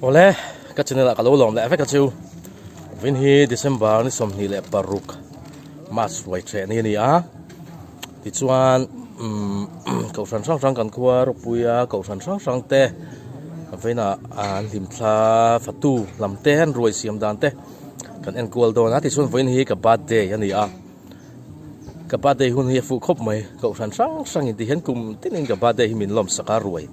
Awle, ka channel ah ka lo lawm leh vek a chu. Vin hi December ni 26 March ruai theh ni a ni a. Tichuan umm kohhran hrang hrang kan khua ropui a kohhran hrang hrang te vawiinah an hlimthla fatu lam te an ruai siam dan te kan en kual dawn a. Tichuan vawiin hi ka birthday a ni a. Ka birthday hun hi a fuh khawp mai. Kohhran hrang hrang in ti hian kum tinin ka birthday hi min lawmsak a ruai.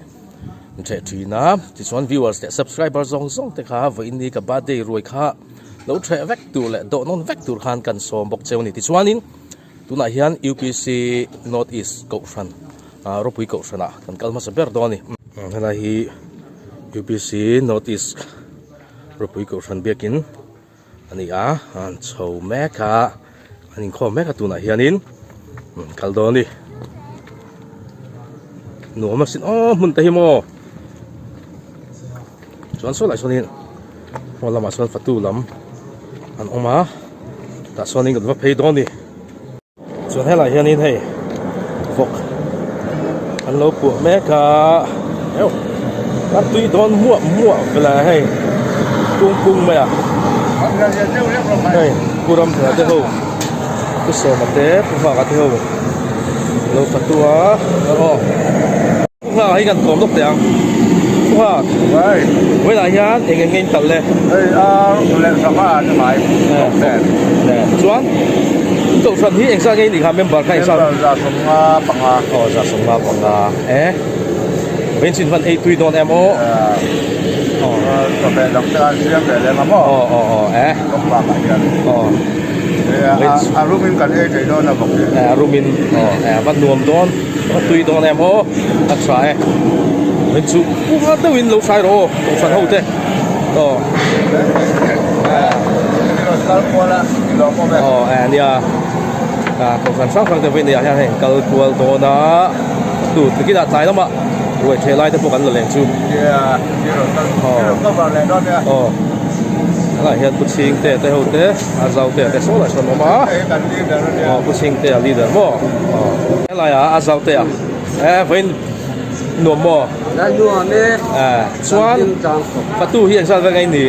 Min hreh thin a, tichuan viewers leh subscriber zawng zawng te kha vawiin ni ka birthday ruai kha lo hreh vek tur leh dawh nawn vek tur khan kan sawm bawk cheu a ni. Tichuanin tunah hian UPC North East Kohhran ah ropui Kohhran ah kan kal hmasa ber dawn a ni. Helai hi UPC North East ropui Kohhran biakin a ni a, an chho mek a, an inkhawm mek a tunah hianin kal dawn a ni. Nuam asin aw hmun te hi maw chuan saw lai sawnin hmaw lamah sawn fatu lam an awm a tah sawnin kan va phei dawn a ni. Chuan helai hianin hei vawk an lo puah mek a euh a tui dawn muah muah vel a hei kung kung mai a hei pu Ramthana te ho pu Sawma te pu Nghaka te ho lo fatu a aw. Pu Nghak hi kan kawm lawk teh ang. Pu Nghak, vawiinah hian eng eng nge in talh le? Hei ar leh sangha an ni mai, vawk nen. Chuan Kohhran hi engzat nge i nih kha member kha engzat? Member 75. Aw 75 e. Vawiin chu in van ei tui dawn em aw? Aw chawhmeh dang te an siam ve lem a maw? Aw aw aw e. Vawk bakah hian. Aw. A rumin kan ei thei dawn a vawk hi. A rumin aw e a va nuam dawn. A tui dawn em aw a tha e min chu puma deuhin lo hrai rawh aw kohhran ho te aw aw e nia a kohhran hrang hrang te vawi nei ah hian hei kal kual dawn a tu tikinah tlai lamah ruai theh lai te pawh kan la leng chu aw aw tunah hian pu chhingte te ho te. A zau te te saw lah sawn awm a aw pu chhing te a leader maw aw helai ah a zau te a e vawiin nuam maw la nuam e e chuan fatu hi engzat vel nge ni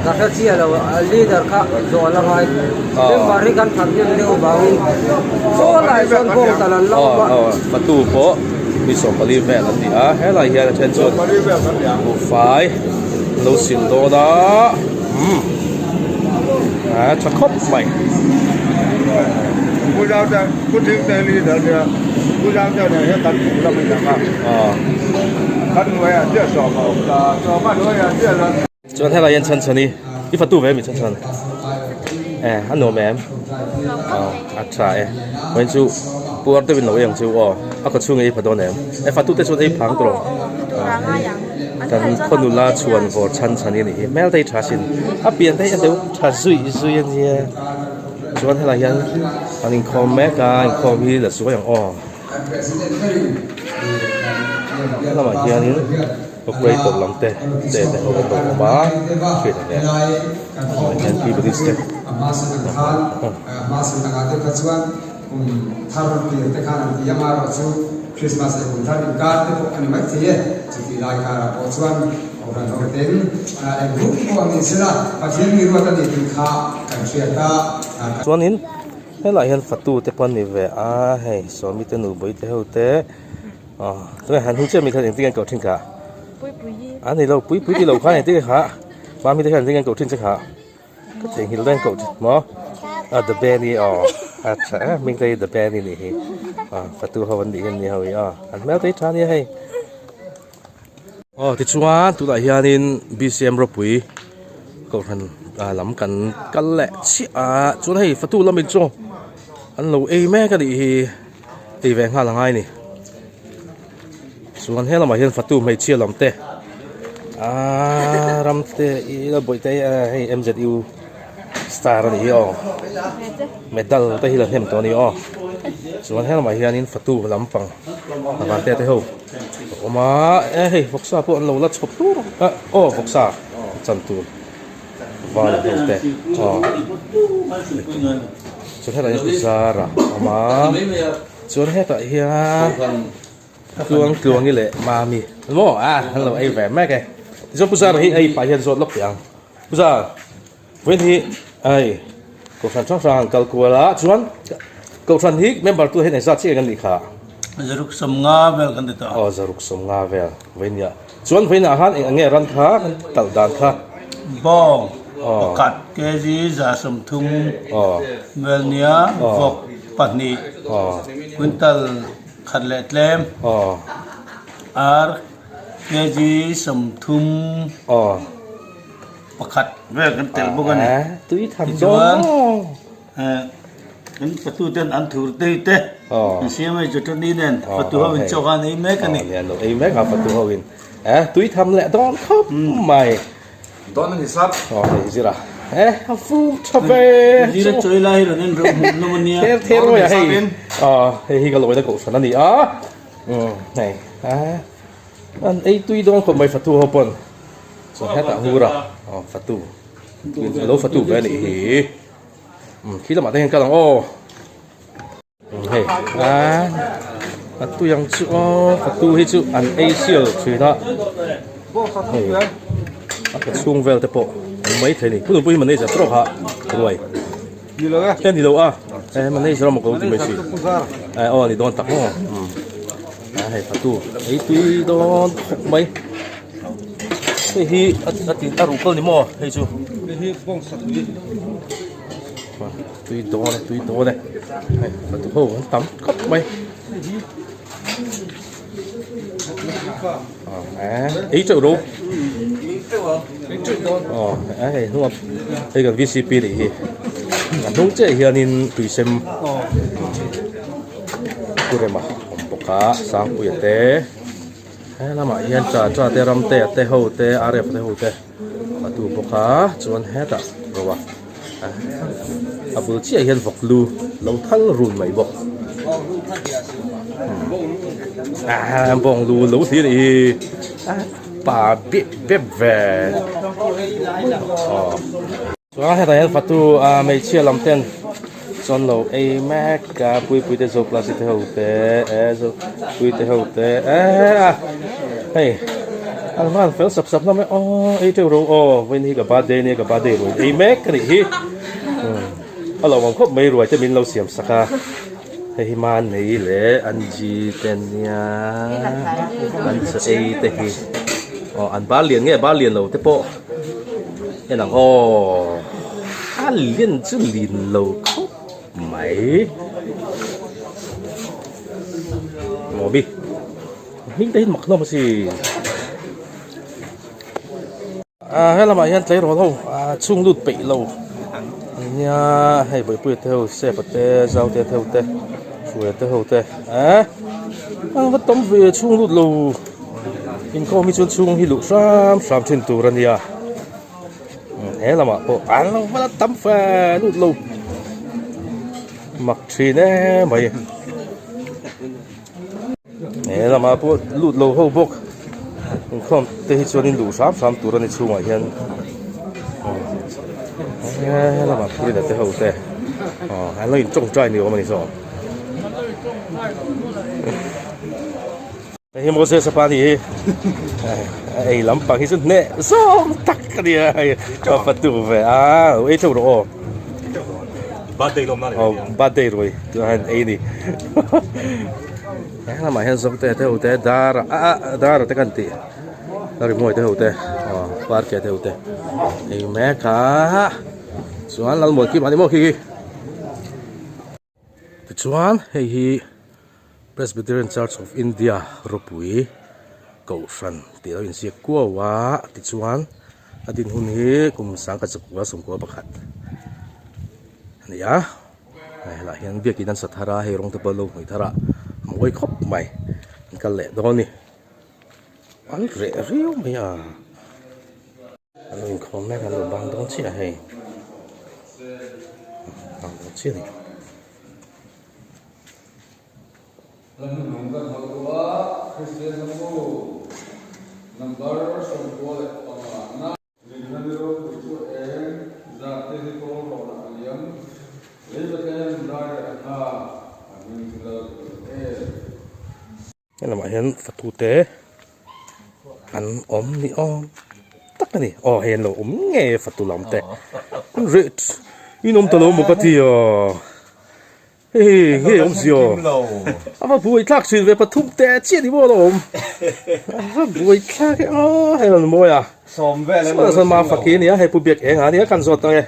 ka hre chiah lo a leader kha zawh la ngai member hi kan that hnem deuh vangin saw lai sawn bawng tal an lo awm a aw fatu pawh mi 14 vel an ni a helai hian a then chuan buhfai lo sil dawn a. Umm a tha khawp mai. Pu Zau Pu Thingte leader nia Pu Zau te nen hian kan kum lam a inang a. Kan hnuaiah chiah sawm a awm ta sawm a hnuaiah chiah lan. Chuan helai hian chhan chhan i i fatu ve mi chhan chhan e a nuam em a tha e vawiin chu puar deuhin lo ei ang chu aw a kawchhung nge i pha dawn em e fatu te chuan ei phang tawh Kan khaw nula chhuan vawr chhan chhan hi a nih hi hmel te hi tha sin a pian te hi a deuh tha zuih zuih a nia chuan helai hian an inkhawm mek a inkhawm hi la zuai ang aw helamah hianin operator lam te te te ho an lo awm a hriat ang em hetiang hian keyboardist te. Kum thar tir te khan an ti a, amaherawhchu Christmas leh kum thar inkar te pawh a ni mai thei e. Chutih lai karah pawh chuan Kohhran ho ten eng hun pawh an insil a, Pathian mi ruat a ni tih kha kan hriat a. Chuanin helaiah hian fatu te pawh an ni ve a, hei Sawmi te nupui te ho te aw tunah han hung chiah mi khan engtin nge an koh thin kha? A ni lo, Puipui ti lo khan engtin nge kha? Mami te khan engtin nge an koh thin che kha? Ka theihnghilh daih koh thin maw a the benny aw a tha em hming te hi the benny nih hi a fatu ho an nih hi an ni ho hi aw an hmel te hi tha ania hei aw tichuan tunah hianin B_C_M ropui kohhran lam kan kal leh chiah a chuan hei fatu lamin chaw an lo ei mek a nih hi ei ve nghal a ngai a ni. Chuan he lamah hian fatu hmeichhia lam te aaa ram te i la bawih te hei M_Z_U star a nih hi aw medal te hi la hnem tawh a ni aw chuan he lamah hianin fatu lampang vante te ho a awm a e hei vawksa pawh an lo la chhawp tur a aw vawksa chan tur val ho te aw chuan helaiah hian zara a awm a. Chuan hetah hian Tluang Tluangi leh Mami maw a an lo ei ve mek e. Tichuan Pu Zara hi hei pah hian zawt lawk teh ang. Pu Zar, vawiin hi hei Kohhran hrang hrang an kal kual a, chuan Kohhran hi member tu hian engzat chiah kan nih kha? 150 vel kan ti tawh. Aw, 150 vel vawiin nia. Chuan vawiinah khan eng ang nge ran kha kan talh dan kha? Bawng pakhat kg 130 vel nia, vawk pahnih quintal khat leh tlem, ar kg 30 pakhat vel kan telh bawk a ni. Tichuan kan fatu ten an thur tei te an siam a chutani nen fatu ho in chaw khan ei mek a ni. Ei mek a fatu ho in tui tham leh dawn khawp mai. Dawn a ni sap. Aw hei zira eh a fu tha ve. Zira chawi lai hi rawn en reuh hmuh hlawm a nia. Ther ther ruai a hei. Aw hei hi ka lawina kohhran a ni a. Hei an ei tui dawn khawp mai fatu ho pawn. Chuan hetah hur a aw fatu alo fatu ve a nih hi. Khi lamah te hian kal ang aw. Hei a tui ang chu aw fatu hi chu an ei sial thin a hei a ka chhung vel te pawh an mai thei a ni hunpui hi manager tawk a ruai e ni lo a e manager a maw ko ti mai si e aw a ni dawn tak maw a hei fatu ei tui dawn khawp mai hei hi a ti a ruh kal ni maw hei chu hei hi bawngsa tui. Tui dawn e tui dawn e hei fatu ho an tam khawp mai ei teuh ro aw hei hnung hei kan vcp nih hi a hnung chiah hianin tuisem pu rema awm bawk a sangpuia te he lamah hian cha cha te ramtea te ho te rf te ho te a tu bawk a chuan hetah ro a. A bul chiah hian vawk lu lo thal run mai bawk. Ah, bawng lu lo hlir i pa bep bep ve. Oh. Chuan hetah hian fatu a hmeichhia lam ten chuan lo ei mek a pui pui te zo class te ho te e zo pui te ho te e a hei an van fel sap sap hlawm e aw ei teuh ro aw vawiin hi ka birthday ania ka birthday ruai ei mek a nih hi a lo awm khawp mai ruai te min lo siam sak a hei hi mahni leh an ji te nia an chaw ei te hi aw an bar lian nge bar lian lo te pawh en ang aw a lian chu lin lo khawp mai maw mi hming te hi mak hlawm a si ah helamah hian tleirawl ho ah chhung lut peih lo nia hei buaipui te ho sepa te zaute te ho te hruaia te ho te eh an va tam ve chhung lut lo inkhawm hi chuan chhung hi luh hram hram thin tur a nia he lamah pawh an lo va la tam fe lut lo mak thin em mai. He lamah pawh lut lo ho bawk inkhawm te hi chuanin luh hram hram tur a ni chhungah hian he lamah purina te ho te aw an lo in tawngtai ni awm a ni zawk hei hi Moses a pa a nih hi a ei lampang hi chu hneh zawng tak a ni a hei a fatu ve a ei theuh rawh aw. Birthday lawm na ni oh birthday rui tu han ei ni he lamah hian zawng te te ho te dar a a dar te kan tih a rimawi te ho te aw park te ho te ei mek a chuan lalmuan kim ani maw khi khi tichuan hei hi Presbyterian Church of India ropui kohhran tih a lo inziak kuau a tichuan a din hun hi kum sangkhat zakua sawmkua pakhat a ni a helaiah hian biakin an sa thar a hei rawng te pawh an lo hmui thar a a mawi khawp mai an kal leh dawn a ni an reh riau mai a an lo inkhawm mek a an lo bang dawn chiah a hei bang dawn chiah a ni. Hla hnuhnung kan hauh duh a, Kristian hlamu number 95 na. Rinna ni ropui chu eng zat te hi kawl rawnah a liam, lei Bethlehem dai reh a hna, a hming chu lal tur em. Helamah hian fatute an awm ni awm. tak a ni. Aw hei an lo awm ngei a fatu lam te. An reh in awm ta lo maw ka ti a. Hei hei awm si aw. A va buai thlak thin ve pathum te chiah ni maw a lo awm. A va buai thlak e aw hei an mawi a. Saw sawn ma faki a nia hei pu biak eng a nia kan zawt ang e.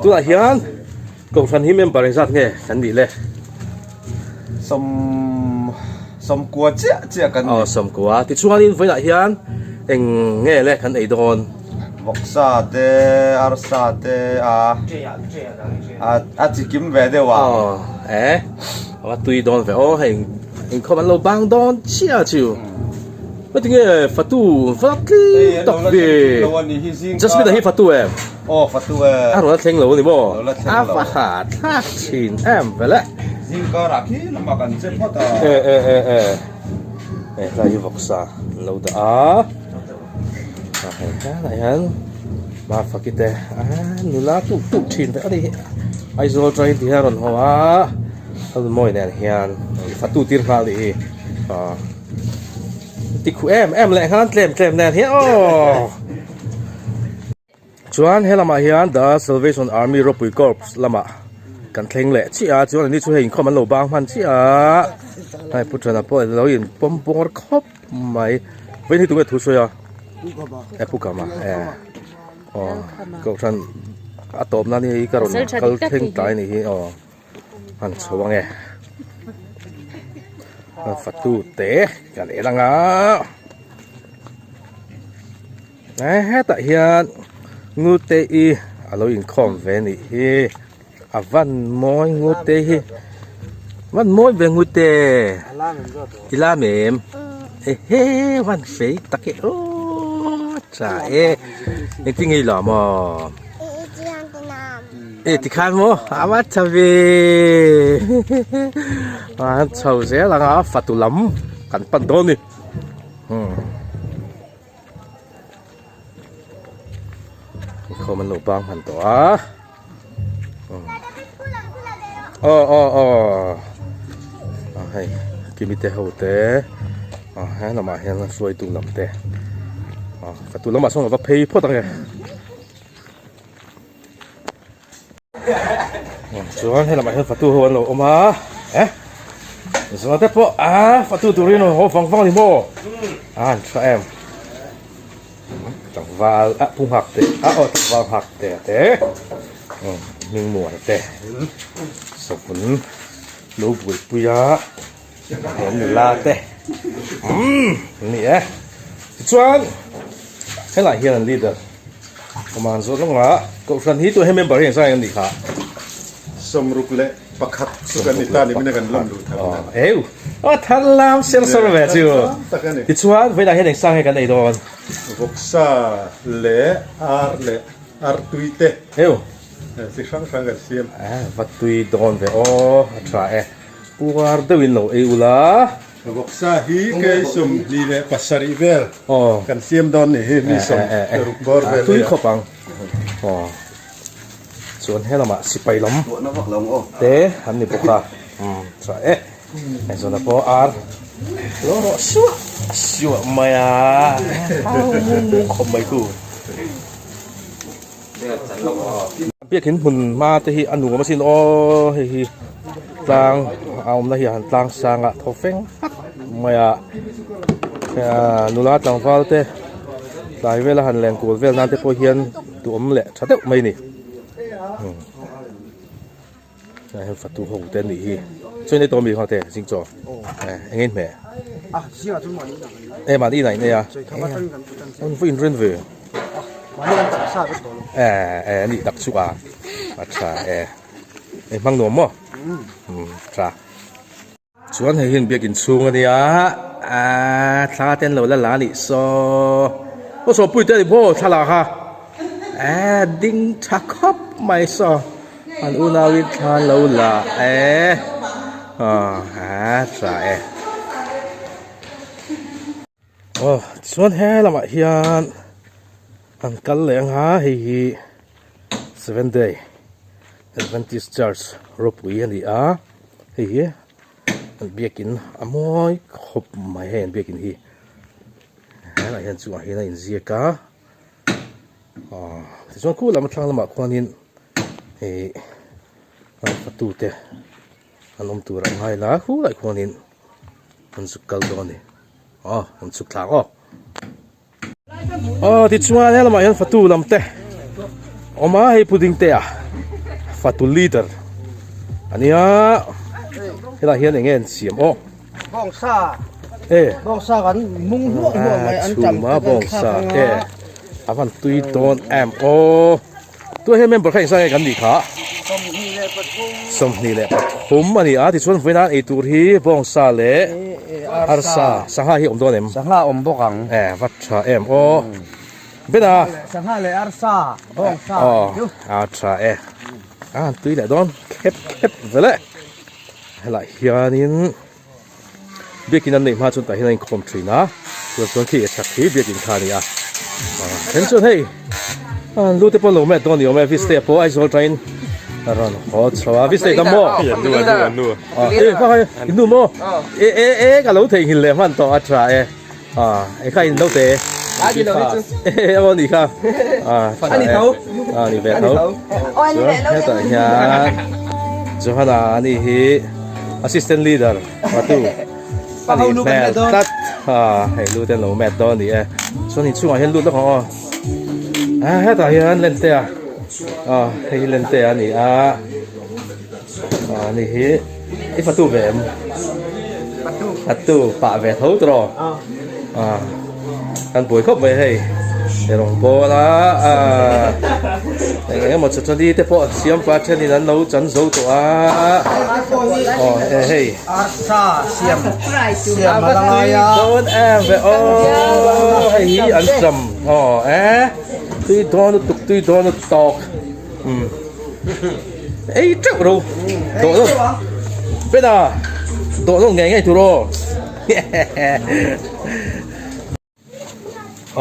Tunah hian kohhran hi member engzat nge kan nih le? Sawm sawmkua chiah chiah kan ni. Aw sawmkua. Tichuanin vawiinah hian eng nge le kan ei dawn? Vawksa te, arsa te a a chi kim ve deuh a. Aw e a va tui dawn ve aw hei inkhawm an lo bang dawn chiah chu. Heti nge fatu va tling tak ve. Jasmine hi fatu em? Aw fatu e. A rawn la thleng lo a ni maw? A va ha thlak thin em vele. Zingkar ah khi lamah kan che phawt a. E e e e. E hlai hi vawksa an lo dah a. A hei helaiah hian Mafaki te a nula tuk tuk thin ve a ni hi. Aizawl atangin ti hian a rawn haw a. A mawi nen hian fatu tir nghal a nih hi. Aw. Ti khuh em em leh nghal tlem tlem nen hian aw. Chuan he lamah hian The Salvation Army Ropui Corps lamah kan thleng leh chiah a chuan ani chu hei inkhawm an lo bang hman chiah a hei Pu Thana pawh alo in pawm bawr khawp mai vawiin hi tunge thu sawi a e Pu Kama e aw kohhran a tawpna ni hi ka rawn kal thleng tlai ni hi aw. Han chho ang e a fatu te kan en ang a e hetah hian ngute i a lo inkhawm ve a nih hi a van mawi ngute hi van mawi ve ngute i lam em ehe van fei tak e aw tha e engtin nge i lam aw. E tikhan maw a va tha ve a chho zel ang a fatu lam kan pan dawn ni hmm inkhawm an lo bang hman tawh a aw aw aw a hei kimi te ho te a he lamah hian hruaitu lam te a fatu lamah sawn a va phei phawt ang e. Chuan he lamah hian fatu ho an lo awm a eh zana te pawh a fatu turin a haw vang vang a ni maw a an tha em tlangval a pu nghak te a aw tlangval nghak te a te hming muan te savun lo buaipui a he nula te umm ni e tichuan helaiah hian an leader awm zawh lawngah kohhran hi tuna he member hi engzah nge an nih kha sawmruk leh pakhat chu kan ni ta ni min a kan lam luh thar na eu a thar lam ser sawr ve chu tichuan vawiinah hian engzah nge kan ei dawn vawksa leh ar leh artui te eu chi hrang hrang kan siam va tui dawn ve aw a tha e. Puar deuhin lo ei ula. Vawksa hi kei 27 vel kan siam dawn nih hi mi 60 bawr vel tui khawp ang. Aw chuan he lamah sipai lam te an ni bawk a tha e hei zawnah pawh ar lo rawh suah suah mai a khawp mai ku. Biakinn hmun hma te hi a nuam asin aw hei hi tlang a awmna hi a han tlang sang a thaw feng hak mai a nula tlangval te tlai vela han len kual vel nan te pawh hian duhawm leh tha deuh mai a ni. Hei hian fatu ho te anih hi chuan ei tawh mi kha te zing chaw eng in hmeh e mahni inah in ei a an va inren ve e e anih tak chu a a tha e ei hmang nuam maw um tha Chuan hei hian biakin chhung a nia aaa thla te an lo la la a nih saw aw saw pui te a ni maw thlalak kha aaa ding tha khawp mai saw an unau in thla an lo la e aaa tha e aw chuan he lamah hian an kal leh ang a hei hi seven day Adventist Church ropui a ni a. Hei hi an biakin a mawi khawp mai hei an biakin hi helaiah hian chungah hian a inziak a. Aw tichuan khu lam thlang lamah khuanin ih an fatute an awm tur ang ngai la khulai khuanin an zuk kal dawn a ni aw an chhuk thlak aw. Aw tichuan he lamah hian fatu lam te awm a hei pudding te a fatu leader a nia helaiah hian eng nge an siam aw. Bawngsa e bawngsa kan mung hluah hluah mai an tam chhum a bawngsa e a van tui dawn em aw tuna hian member kha engzah nge kan nih kha 23 a ni a tichuan vawiin an eitur hi bawngsa leh arsa sangha hi awm dawn em sangha awm bawk ang e va tha em aw bena sangha leh arsa bawngsa a tha e a tui leh dawn khep khep vele. Helaiah hianin biakin an neih hma chuan tah hian a inkhawm thin a chuan chuan khi chhak hi biakin kha a ni a then chuan hei an lu te pawh lo met dawn ni awm e viste pawh Aizawl tain a rawn haw chho a viste dam maw e hma hai in nu maw e e e ka lo theihnghilh leh hman tawh a tha e e kha in lo te e aw ni kha a ni tho a ni ve tho chuan hetah hian Johana ani hi assistant leader patu ani hmel tlat a hei lu te an lo met dawn a ni e chuan inchhungah hian lut lawk ang aw a hetah hian lente a hei hi lente a ni a. Ani hi i fatu ve em? Fatu pah ve tho tawh a kan buai khawp mai hei he rawng bawl a eng eng emaw chawchawni te pawh an siam pah thenin an lo chan zo tawh a aw e hei arsa siam siam a la ngai a dawn em ve aw hei hi an cham aw e tui dawn lutuk tui dawn lutuk Ei teuh ro dawh dawn Bena dawh dawn ngei ngei tur aw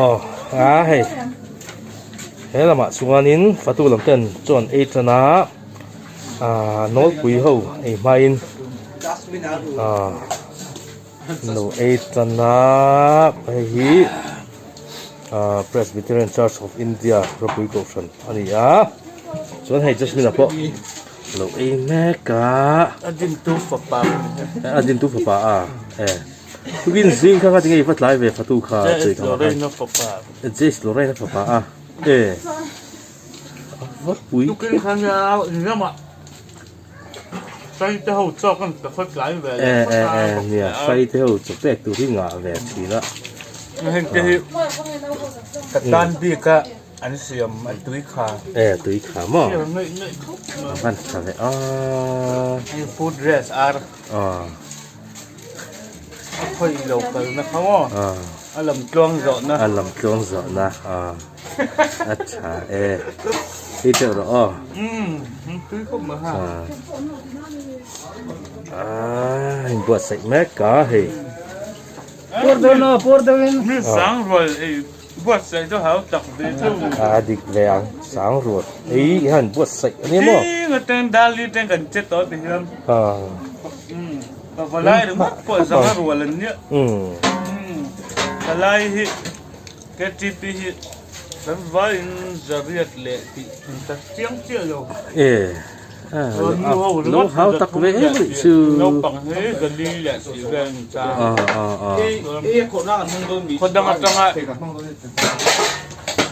aw a hei he lamah chuanin fatu lam ten chuan ei tan a ah nawlpui ho ei hmain ah lo ei tan a hei hi ah Presbyterian Church of India ropui kohhran a ni a. Chuan hei Jasmine-a pawh lo ei mek a. A dintu fapa A dintu fapa a e. Tukin zing kha kha tinge i va tlai ve fatu kha J.S. Lorraine-a fapa. J.S. Lorraine-a fapa a e. A va pui. Tukin kha nia in lamah Hrai te ho chaw kan ka va tlai ve leh phawt a. E e e nia hrai te ho chaw pek tur hi ngah ve thin a. Heng te hi ka tan bik a. An siam a tui kha. E tui kha maw? Siam ngaih ngaih khawp mai. A van tha ve a. Hei food dress ar. A. A khawi lo kalna kha maw? A. A lam tluang zawhna. A lam tluang zawhna a. A tha e. Hei teuh rawh aw. Umm tui khawp mai ha. A. A inbuatsaih mek a hei. Pur dawn aw pur deuhin. Mi sang rual ei. Buatsaih chu hau tak ve chu. A dik ve ang sang ruat ei i han buatsaih a nia maw. Ding atang dal li teng kan che tawh ti hian. Ka valai ringawt pawh zanga rual an nia. Ka lai hi KTP hi kan vaiin zariat leh tih an ta chiang chiah lo. E lo hau tak ve em anih chu. Naupang hi zali leh tih vel an chang. Khaw dang atanga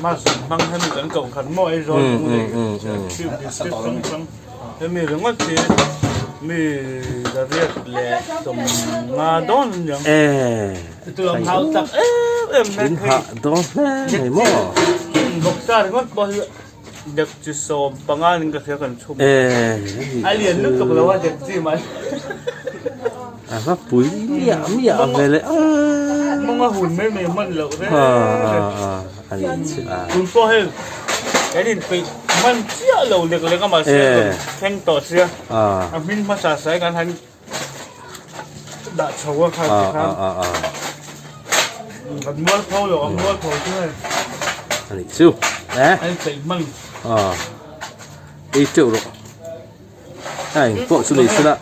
mask an hmang hemi kan koh khat maw Aizawl lung leh Chief District hrang hrang hemi ringawt hi mi zariat leh 50 dawn an niang. Tuam hau tak em em mai hei. Dawn hle mai maw. Bawksa ringawt pawh hi Dek chi 15 in ka hria kan chhum. A lian lutuk lo a dek chi mai. A va pui miah miah ve le a. Mawng a hun mai mai hman loh reng. A ni chu a. Tun pawh hei kan inpeih hman chiah lo lek lek a mahse a rawn thleng tawh sia. A hming hmasa sai kan han dah chho a kha ti khan kan mual pho lo ang mual pho chu hei ani chu eh an peih hman a ei teuh rawh a eng pawh chu nei sela.